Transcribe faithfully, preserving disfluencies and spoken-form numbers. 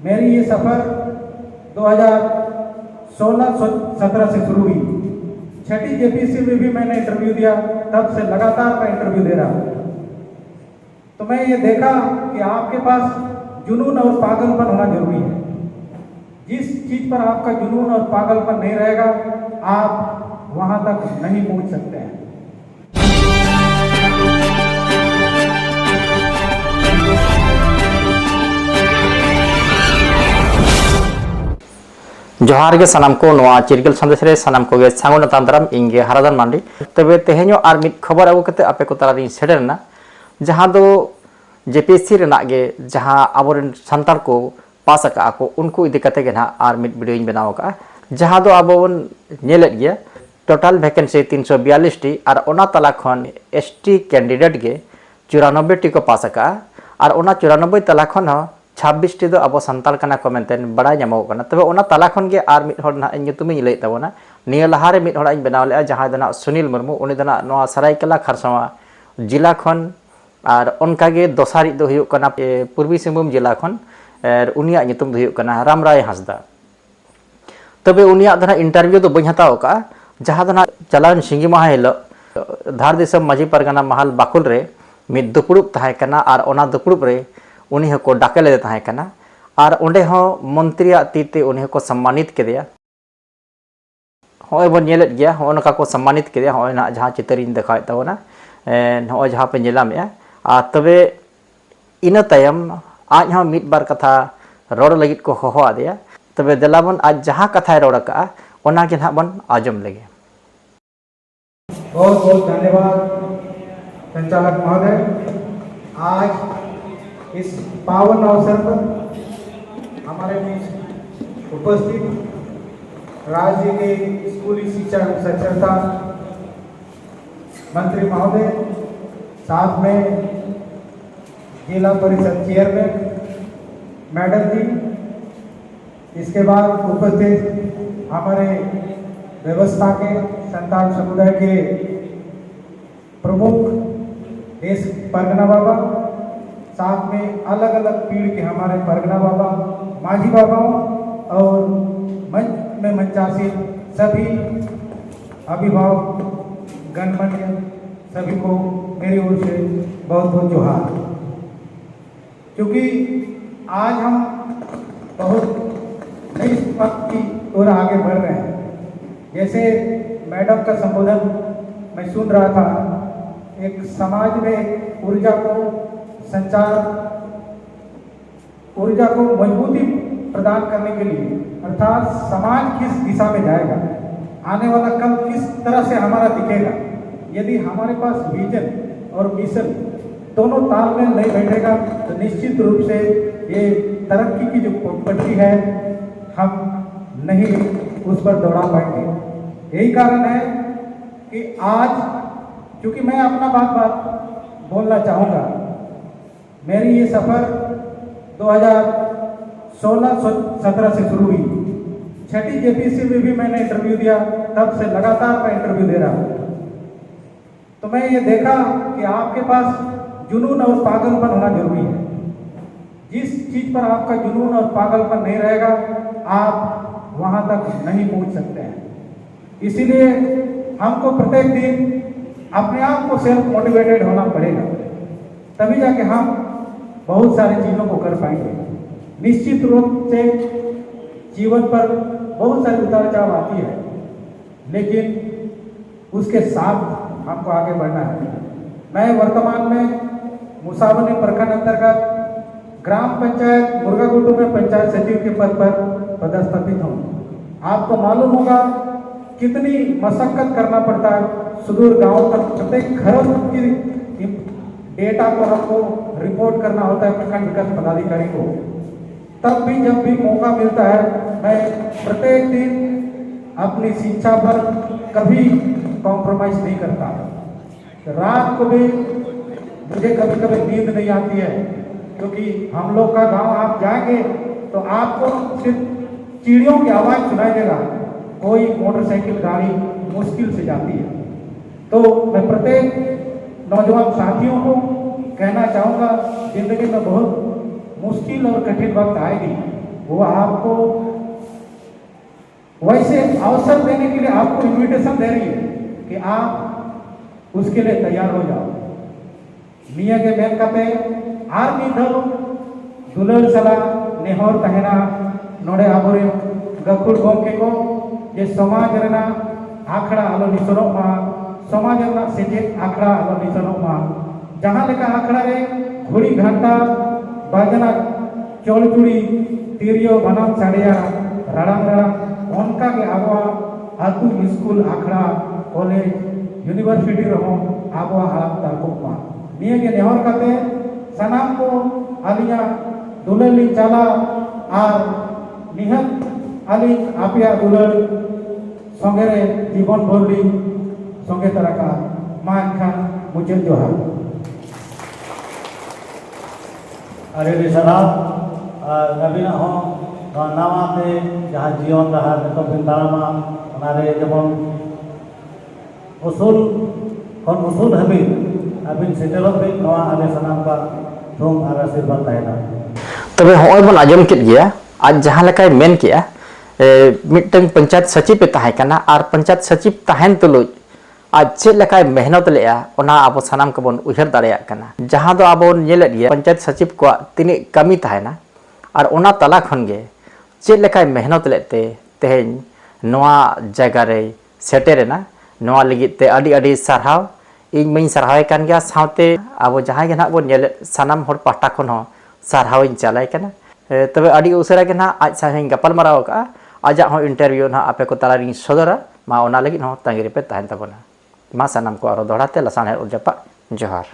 मेरी ये सफ़र दो हज़ार सोलह सत्रह से शुरू हुई। छठी जेपीसी में भी मैंने इंटरव्यू दिया, तब से लगातार मैं इंटरव्यू दे रहा हूँ। तो मैं ये देखा कि आपके पास जुनून और पागलपन होना जरूरी है। जिस चीज पर आपका जुनून और पागलपन नहीं रहेगा, आप वहां तक नहीं पहुंच सकते हैं। ᱡᱚᱦᱟᱨ ᱜᱮ ᱥᱟᱱᱟᱢ ᱠᱚ, ᱱᱚᱣᱟ ᱪᱤᱨᱜᱟᱹᱞ ᱥᱟᱸᱫᱮᱥ ᱨᱮ ᱥᱟᱱᱟᱢ ᱠᱚᱜᱮ ᱥᱟᱹᱜᱩᱱ ᱟᱛᱟᱝ ᱫᱟᱨᱟᱢ᱾ ᱤᱧ ᱜᱮ ᱦᱟᱨᱟᱫᱟᱱ ᱢᱟᱱᱰᱤ᱾ ᱛᱚᱵᱮ ᱛᱮᱦᱮᱧᱚᱜ ᱟᱨ ᱢᱤᱫ ᱠᱷᱚᱵᱚᱨ ᱟᱹᱜᱩ ᱠᱟᱛᱮ ᱟᱯᱮ ᱠᱚ ᱛᱟᱞᱟᱨᱤᱧ ᱥᱮᱴᱮᱨ ᱮᱱᱟ, ᱡᱟᱦᱟᱸ ᱫᱚ ᱡᱮᱯᱤᱮᱥᱥᱤ ᱨᱮᱱᱟᱜ ᱜᱮ, ᱡᱟᱦᱟᱸ ᱟᱵᱚᱨᱮᱱ ᱥᱟᱱᱛᱟᱲ ᱠᱚ ᱯᱟᱥ ᱟᱠᱟᱫᱼᱟ ᱠᱚ, ᱩᱱᱠᱩ ᱤᱫᱤ ᱠᱟᱛᱮ ᱜᱮ ᱱᱟᱦᱟᱜ ᱟᱨ ᱢᱤᱫ ᱵᱷᱤᱰᱤᱭᱳᱧ ᱵᱮᱱᱟᱣ ᱟᱠᱟᱫᱼᱟ᱾ ᱡᱟᱦᱟᱸ ᱫᱚ ᱟᱵᱚ ᱵᱚᱱ ᱧᱮᱞᱮᱫ ᱜᱮᱭᱟ, ᱴᱳᱴᱟᱞ ᱵᱷᱮᱠᱮᱱᱥᱤ ᱛᱤᱱᱥᱚ ᱵᱤᱭᱟᱞᱤᱥ ᱴᱤ, ᱟᱨ ᱚᱱᱟ ᱛᱟᱞᱟ ᱠᱷᱚᱱ ᱮᱥ ᱴᱤ ᱠᱮᱱᱰᱤᱰᱮᱴ ᱜᱮ ᱪᱩᱨᱟᱱᱚᱵᱵᱳᱭ ᱴᱤ ᱠᱚ ᱯᱟᱥ ᱟᱠᱟᱫᱼᱟ᱾ ᱟᱨ ᱚᱱᱟ ᱪᱩᱨᱟᱱᱚᱵᱵᱳᱭ ᱛᱟᱞᱟ ᱠᱷᱚᱱ ᱦᱚᱸ ᱪᱷᱟᱵᱵᱤᱥ ᱴᱤ ᱫᱚ ᱟᱵᱚ ᱥᱟᱱᱛᱟᱲ ᱠᱟᱱᱟ ᱠᱚ ᱢᱮᱱᱛᱮ ᱵᱟᱲᱟᱭ ᱧᱟᱢᱚᱜ ᱠᱟᱱᱟ᱾ ᱛᱚᱵᱮ ᱚᱱᱟ ᱛᱟᱞᱟ ᱠᱷᱚᱱ ᱜᱮ ᱟᱨ ᱢᱤᱫ ᱦᱚᱲ ᱱᱟᱦᱟᱜ ᱧᱩᱛᱩᱢᱤᱧ ᱞᱟᱹᱭᱮᱫ ᱛᱟᱵᱚᱱᱟ᱾ ᱱᱤᱭᱟᱹ ᱞᱟᱦᱟᱨᱮ ᱢᱤᱫ ᱦᱚᱲᱟᱜ ᱤᱧ ᱵᱮᱱᱟᱣ ᱞᱮᱫᱼᱟ, ᱡᱟᱦᱟᱸᱭ ᱫᱚ ᱱᱟᱦᱟᱜ ᱥᱩᱱᱤᱞ ᱢᱩᱨᱢᱩ᱾ ᱩᱱᱤ ᱫᱚ ᱱᱟᱦᱟᱜ ᱱᱚᱣᱟ ᱥᱟᱨᱟᱭᱠᱮᱞᱟ ᱠᱷᱟᱨᱥᱟᱣᱟ ᱡᱮᱞᱟ ᱠᱷᱚᱱ, ᱟᱨ ᱚᱱᱠᱟᱜᱮ ᱫᱚᱥᱟᱨᱤᱡ ᱫᱚ ᱦᱩᱭᱩᱜ ᱠᱟᱱᱟ, ᱮ, ᱯᱩᱨᱵᱤ ᱥᱤᱝᱵᱷᱩᱢ ᱡᱮᱞᱟ ᱠᱷᱚᱱ᱾ ᱟᱨ ᱩᱱᱤᱭᱟᱜ ᱧᱩᱛᱩᱢ ᱫᱚ ᱦᱩᱭᱩᱜ ᱠᱟᱱᱟ ᱨᱟᱢᱨᱟᱭ ᱦᱟᱸᱥᱫᱟ᱾ ᱛᱚᱵᱮ ᱩᱱᱤᱭᱟᱜ ᱫᱚ ᱱᱟᱦᱟᱜ ᱤᱱᱴᱟᱨᱵᱷᱤᱭᱩ ᱫᱚ ᱵᱟᱹᱧ ᱦᱟᱛᱟᱣ ᱟᱠᱟᱫᱼᱟ᱾ ᱡᱟᱦᱟᱸ ᱫᱚ ᱱᱟᱦᱟᱜ ᱪᱟᱞᱟᱣᱮᱱ ᱥᱤᱸᱜᱤ ᱢᱟᱦᱟ ᱦᱤᱞᱳᱜ ᱫᱷᱟᱲ ᱫᱤᱥᱚᱢ ᱢᱟᱹᱡᱷᱤ ᱯᱟᱨᱜᱟᱱᱟ ᱢᱟᱦᱟᱞ ᱵᱟᱠᱷᱩᱞ ᱨᱮ ᱢᱤᱫ ᱫᱩᱯᱲᱩᱵ ᱛᱟᱦᱮᱸ ᱠᱟᱱᱟ, ᱟᱨ ᱚᱱᱟ ᱫᱩᱯᱲᱩᱵ ᱨᱮ ᱩᱱᱤ ᱦᱚᱸᱠᱚ ᱰᱟᱠᱮ ᱞᱮᱫᱮ ᱛᱟᱦᱮᱸ ᱠᱟᱱᱟ᱾ ᱟᱨ ᱚᱸᱰᱮ ᱦᱚᱸ ᱢᱚᱱᱛᱨᱤᱭᱟᱜ ᱛᱤ ᱛᱮ ᱩᱱᱤ ᱦᱚᱸᱠᱚ ᱥᱚᱢᱢᱟᱱᱤᱛ ᱠᱮᱫᱮᱭᱟ᱾ ᱦᱚᱸᱜᱼᱚᱭ ᱵᱚᱱ ᱧᱮᱞᱮᱫ ᱜᱮᱭᱟ, ᱦᱚᱸᱜᱼᱚ ᱱᱚᱝᱠᱟ ᱠᱚ ᱥᱚᱢᱢᱟᱱᱤᱛ ᱠᱮᱫᱮᱭᱟ᱾ ᱦᱚᱸᱜᱼᱚᱭ ᱱᱟᱦᱟᱜ ᱡᱟᱦᱟᱸ ᱪᱤᱛᱟᱹᱨ ᱤᱧ ᱫᱮᱠᱷᱟᱣᱮᱫ ᱛᱟᱵᱚᱱᱟ, ᱮ, ᱱᱚᱜᱼᱚᱭ ᱡᱟᱦᱟᱸ ᱯᱮ ᱧᱮᱞᱟᱢᱮᱫᱼᱟ᱾ ᱟᱨ ᱛᱚᱵᱮ ᱤᱱᱟᱹ ᱛᱟᱭᱚᱢ ᱟᱡ ᱦᱚᱸ ᱢᱤᱫ ᱵᱟᱨ ᱠᱟᱛᱷᱟ ᱨᱚᱲ ᱞᱟᱹᱜᱤᱫ ᱠᱚ ᱦᱚᱦᱚ ᱟᱫᱮᱭᱟ᱾ ᱛᱚᱵᱮ ᱫᱮᱞᱟ ᱵᱚᱱ ᱟᱡ ᱡᱟᱦᱟᱸ ᱠᱟᱛᱷᱟᱭ ᱨᱚᱲ ᱟᱠᱟᱫᱼᱟ, ᱚᱱᱟ ᱜᱮ ᱱᱟᱦᱟᱜ ᱵᱚᱱ ᱟᱸᱡᱚᱢ ᱞᱮᱜᱮ᱾ बहुत बहुत धन्यवाद संचालक महोदय। आज इस पावन अवसर पर हमारे बीच उपस्थित राज्य के स्कूली शिक्षा एवं साक्षरता मंत्री महोदय, साथ में जिला परिषद चेयरमैन मैडम जी, इसके बाद उपस्थित हमारे व्यवस्था के संतान समुदाय के प्रमुख देश परगना बाबा, साथ में अलग अलग पीढ़ के हमारे परगना बाबा, माझी बाबाओं और मंच में मंचासीन सभी अभिभावक गणमान्य सभी को मेरी ओर से बहुत बहुत जोहार। क्योंकि आज हम बहुत नई शुरुआत की ओर आगे बढ़ रहे हैं। जैसे मैडम का संबोधन मैं सुन रहा था, एक समाज में ऊर्जा को संचार, ऊर्जा को मजबूती प्रदान करने के लिए, अर्थात समाज किस दिशा में जाएगा, आने वाला कल किस तरह से हमारा दिखेगा, यदि हमारे पास विजन और मिशन दोनों तालमेल नहीं बैठेगा, तो निश्चित रूप से ये तरक्की की जो पटरी है, हम नहीं उस पर दौड़ा पाएंगे। यही कारण है कि आज, क्योंकि मैं अपना बात बात बोलना चाहूँगा, मेरी ये सफ़र दो हज़ार सोलह सत्रह से शुरू हुई। छठी जेपीसी में भी मैंने इंटरव्यू दिया, तब से लगातार मैं इंटरव्यू दे रहा हूँ। तो मैं ये देखा कि आपके पास जुनून और पागलपन होना जरूरी है। जिस चीज पर आपका जुनून और पागलपन नहीं रहेगा, आप वहां तक नहीं पहुंच सकते हैं। इसीलिए हमको प्रत्येक दिन अपने आप को सेल्फ मोटिवेटेड होना पड़ेगा, तभी जाके हम बहुत सारी चीजों को कर पाएंगे। निश्चित रूप से जीवन पर बहुत सारी उतार चढ़ाव आती है, लेकिन उसके साथ हमको आगे बढ़ना है। मैं वर्तमान में मुसावनी प्रखंड अंतर्गत ग्राम पंचायत मुर्गागुटू में पंचायत सचिव के पद पर पदस्थापित हूँ। आपको मालूम होगा कितनी मशक्कत करना पड़ता है, सुदूर गांव तक प्रत्येक घरों की डेटा को हमको रिपोर्ट करना होता है प्रखंड विकास पदाधिकारी को। तब भी जब भी मौका मिलता है, मैं प्रत्येक दिन अपनी शिक्षा पर कभी कॉम्प्रोमाइज नहीं करता। रात को भी मुझे कभी कभी नींद नहीं आती है, क्योंकि हम लोग का गांव आप जाएंगे तो आपको सिर्फ चिड़ियों की आवाज़ सुनाई देगा, कोई मोटरसाइकिल गाड़ी मुश्किल से जाती है। तो मैं प्रत्येक नौजवान साथियों को कहना चाहूँगा, जिंदगी में बहुत मुश्किल और कठिन वक्त आएगी, वो आपको वैसे अवसर देने के लिए आपको इनविटेशन दे रही है कि आप उसके लिए तैयार हो जाओ। ᱱᱤᱭᱟᱹ ᱜᱮ ᱢᱮᱱ ᱠᱟᱛᱮ ᱟᱨ ᱢᱤᱫ ᱫᱷᱟᱣ ᱫᱩᱞᱟᱹᱲ ᱥᱟᱞᱟᱜ ᱱᱮᱦᱚᱨ ᱛᱟᱦᱮᱱᱟ ᱱᱚᱰᱮ ᱟᱵᱚᱨᱮᱱ ᱜᱟᱹᱠᱷᱩᱲ ᱜᱚᱢᱠᱮ ᱠᱚ ᱡᱮ ᱥᱚᱢᱟᱡᱽ ᱨᱮᱱᱟᱜ ᱟᱠᱷᱲᱟ ᱟᱞᱚ ᱱᱤᱥᱚᱱᱚᱜ ᱢᱟ, ᱥᱚᱢᱟᱡᱽ ᱨᱮᱱᱟᱜ ᱥᱮᱪᱮᱫ ᱟᱠᱷᱲᱟ ᱟᱞᱚ ᱱᱤᱥᱚᱱᱚᱜ ᱢᱟ᱾ ᱡᱟᱦᱟᱸ ᱞᱮᱠᱟ ᱟᱠᱷᱲᱟ ᱨᱮ ᱜᱷᱩᱲᱤ ᱜᱷᱟᱱᱴᱟ ᱵᱟᱡᱱᱟ ᱪᱚᱲᱪᱩᱲᱤ ᱛᱤᱨᱭᱳ ᱵᱟᱱᱟᱢ ᱥᱟᱰᱮᱭᱟ ᱨᱟᱲᱟᱝ ᱨᱟᱲᱟᱝ, ᱚᱱᱠᱟ ᱜᱮ ᱟᱵᱚᱣᱟᱜ ᱟᱹᱛᱩ ᱥᱠᱩᱞ ᱟᱠᱷᱲᱟ ᱠᱚᱞᱮᱡᱽ ᱤᱭᱩᱱᱤᱵᱷᱟᱨᱥᱤᱴᱤ ᱨᱮᱦᱚᱸ ᱟᱵᱚᱣᱟᱜ ᱟᱲᱟᱝ ᱛᱟᱨᱠᱚᱜ ᱢᱟ᱾ ᱱᱤᱭᱟᱹ ᱜᱮ ᱱᱮᱦᱚᱨ ᱠᱟᱛᱮ ᱥᱟᱱᱟᱢ ᱠᱚ ᱟᱹᱞᱤᱧᱟᱜ ᱫᱩᱞᱟᱹᱲ ᱞᱤᱧ ᱪᱟᱞᱟ ᱟᱨ ᱱᱤᱦᱟᱹᱛ ᱟᱹᱞᱤᱧ ᱟᱯᱮᱭᱟᱜ ᱫᱩᱞᱟᱹᱲ ᱥᱚᱸᱜᱮ ᱨᱮ ᱡᱤᱵᱚᱱ ᱵᱷᱳᱨ ᱞᱤᱧ ᱥᱚᱸᱜᱮ ᱛᱟᱨᱟ ᱠᱟᱜᱼᱟ᱾ ᱢᱟ ᱮᱱᱠᱷᱟᱱ ᱢᱩᱪᱟᱹᱫ ᱡᱚᱦᱟᱨ᱾ ᱟᱹᱰᱤ ᱟᱹᱰᱤ ᱥᱟᱨᱦᱟᱣ᱾ ᱟᱨ ᱟᱹᱵᱤᱱᱟᱜ ᱦᱚᱸ ᱱᱚᱣᱟ ᱱᱟᱣᱟ ᱛᱮ ᱡᱟᱦᱟᱸ ᱡᱤᱭᱚᱱ ᱰᱟᱦᱟᱨ ᱱᱤᱛᱚᱜ ᱵᱤᱱ ᱛᱟᱲᱟᱢᱟ, ᱚᱱᱟᱨᱮ ᱡᱮᱢᱚᱱ ᱩᱥᱩᱞ ᱠᱷᱚᱱ ᱩᱥᱩᱞ ᱦᱟᱹᱵᱤᱡ ᱟᱹᱵᱤᱱ ᱥᱮᱴᱮᱨᱚᱜ ᱵᱤᱱ, ᱱᱚᱣᱟ ᱟᱞᱮ ᱥᱟᱱᱟᱢ ᱠᱚᱣᱟᱜ ᱛᱷᱩᱢ ᱟᱨ ᱟᱥᱤᱨᱵᱟᱫᱽ ᱛᱟᱦᱮᱱᱟ᱾ ᱛᱚᱵᱮ ᱦᱚᱸᱜᱼᱚᱭ ᱵᱚᱱ ᱟᱸᱡᱚᱢ ᱠᱮᱫ ᱜᱮᱭᱟ, ᱟᱡ ᱡᱟᱦᱟᱸ ᱞᱮᱠᱟᱭ ᱢᱮᱱ ᱠᱮᱜᱼᱟ, ᱮ, ᱢᱤᱫᱴᱟᱝ ᱯᱚᱧᱪᱟᱭᱮᱛ ᱥᱚᱪᱤᱵᱽ ᱮ ᱛᱟᱦᱮᱸ ᱠᱟᱱᱟ ᱟᱨ ᱯᱚᱧᱪᱟᱭᱮᱛ ᱥᱚᱪᱤᱵᱽ ᱛᱟᱦᱮᱱ ᱛᱩᱞᱩᱡ ᱟᱡ ᱪᱮᱫ ᱞᱮᱠᱟᱭ ᱢᱮᱦᱱᱚᱛ ᱞᱮᱜᱼᱟ, ᱚᱱᱟ ᱟᱵᱚ ᱥᱟᱱᱟᱢ ᱠᱚᱵᱚᱱ ᱩᱭᱦᱟᱹᱨ ᱫᱟᱲᱮᱭᱟᱜ ᱠᱟᱱᱟ᱾ ᱡᱟᱦᱟᱸ ᱫᱚ ᱟᱵᱚ ᱵᱚᱱ ᱧᱮᱞᱮᱫ ᱜᱮᱭᱟ, ᱯᱚᱧᱪᱟᱭᱮᱛ ᱥᱚᱪᱤᱵᱽ ᱠᱚᱣᱟᱜ ᱛᱤᱱᱟᱹᱜ ᱠᱟᱹᱢᱤ ᱛᱟᱦᱮᱱᱟ, ᱟᱨ ᱚᱱᱟ ᱛᱟᱞᱟ ᱠᱷᱚᱱ ᱜᱮ ᱪᱮᱫ ᱞᱮᱠᱟᱭ ᱢᱮᱦᱱᱚᱛ ᱞᱮᱫ ᱛᱮ ᱛᱮᱦᱮᱧ ᱱᱚᱣᱟ ᱡᱟᱭᱜᱟ ᱨᱮᱭ ᱥᱮᱴᱮᱨᱮᱱᱟ᱾ ᱱᱚᱣᱟ ᱞᱟᱹᱜᱤᱫ ᱛᱮ ᱟᱹᱰᱤ ᱟᱹᱰᱤ ᱥᱟᱨᱦᱟᱣ᱾ ᱤᱧ ᱢᱟᱧ ᱥᱟᱨᱦᱟᱣᱮ ᱠᱟᱱ ᱜᱮᱭᱟ, ᱥᱟᱶᱛᱮ ᱟᱵᱚ ᱡᱟᱦᱟᱸᱭ ᱜᱮ ᱱᱟᱦᱟᱜ ᱵᱚᱱ ᱧᱮᱞᱮᱫ, ᱥᱟᱱᱟᱢ ᱦᱚᱲ ᱯᱟᱦᱴᱟ ᱠᱷᱚᱱ ᱦᱚᱸ ᱥᱟᱨᱦᱟᱣ ᱤᱧ ᱪᱟᱞᱟᱭ ᱠᱟᱱᱟ᱾ ᱮ, ᱛᱚᱵᱮ ᱟᱹᱰᱤ ᱩᱥᱟᱹᱨᱟ ᱜᱮ ᱱᱟᱦᱟᱜ ᱟᱡ ᱥᱟᱶ ᱦᱚᱸᱧ ᱜᱟᱯᱟᱞ ᱢᱟᱨᱟᱣ ᱟᱠᱟᱫᱼᱟ᱾ ᱟᱡᱟᱜ ᱦᱚᱸ ᱤᱱᱴᱟᱨᱵᱷᱤᱭᱩ ᱱᱟᱦᱟᱜ ᱟᱯᱮ ᱠᱚ ᱛᱟᱞᱟᱨᱤᱧ ᱥᱚᱫᱚᱨᱟ᱾ ᱢᱟ ᱚᱱᱟ ᱞᱟᱹᱜᱤᱫ ᱦᱚᱸ ᱛᱟᱺᱜᱤ ᱨᱮᱯᱮ ᱛᱟᱦᱮᱱ ᱛᱟᱵᱚᱱᱟ᱾ ᱢᱟ ᱥᱟᱱᱟᱢ ᱠᱚ ᱟᱨᱚ ᱫᱚᱦᱲᱟ ᱛᱮ ᱞᱟᱥᱟᱬᱦᱮᱫ ᱩᱨᱡᱟᱯᱟᱜ ᱡᱚᱦᱟᱨ᱾